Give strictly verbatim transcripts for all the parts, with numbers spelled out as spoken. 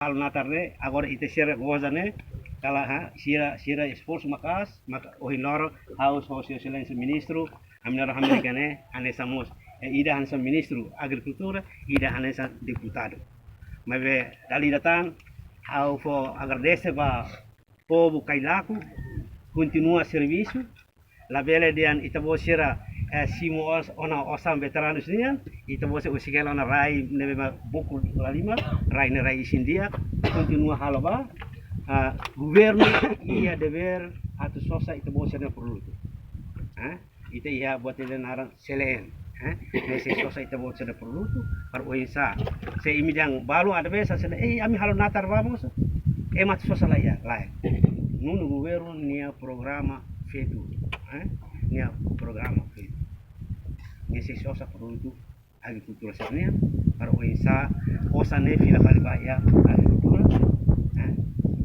halo natar ne'e, agora ita sira goza ne'e, kala ha, sira, sira esforsu maka'as, maka ohin loron, ha'u ho Sua Exelénsia Ministru, ami na'in-rua hamriik ne'e, hanesan mós, eh, ida hanesan Ministru Agrikultura, ida hanesan deputadu. Maibé, dala ida tan, ha'u fó agradese ba povu Kailaku, kontinua servisu, labele dehan ita-boot sira, eh, simu os-, ona osan veteranus nian, ita-boot sira husik hela ona rai ne'ebé mak buku la lima, rai ne'e rai isin di'ak, kontinua halo ba, ah, governu iha devér atu sosa ita-boot sira-nia produtu. Eh? Ita iha buat ida naran C L N, eh? Ne'e sei sosa ita-boot sira-nia produtu, para oinsá. Se imi dehan balu ada be sa sene, eh, ami halo natar ba mós. Ema atu sosa la iha, lae. Nonu governu nia programa feto, eh? Nia programa feto. Ne'e sei sosa produtu agrikultura sira-nian, para oinsá osan ne'e fila fali ba iha agrikultura. Eh?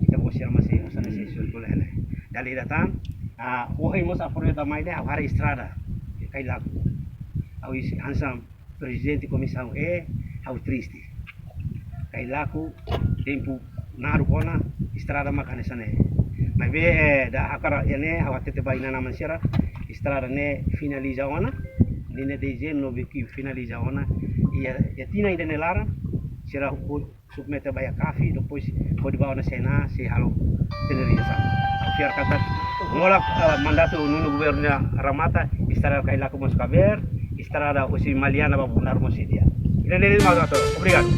Ita-boot sira mak sei osan ne'e sei sirkula hela. Dala ida tan, ah, ohin mós aproveita mai ne'e, ha'u haree estrada Kailaku. Ha'u is-, hanesan prezidente komisaun E, ha'u triste. Kailaku, tempu naruk ona, estrada mak hanesan ne'e. Maibé, eh, dala hakarak iha ne'e, ha'u hatete ba inan-aman sira, estrada ne'e finaliza ona, ninia dezeñu no biki finaliza ona, iha, iha tinan ida-ne'e laran, sira hu-, submete ba iha CAFI, depois hodi ba ona C N A, sei halo tenderizasaun. Ha'u fiar katak, molok, eh, mandatu nonu governu ne'e remata, estrada Kailaku mós kabeer, estrada husi Maliana ba Bonaru mós sei di'ak. Ida-ne'e de'it mak ha'u hato'o. Obrigadu.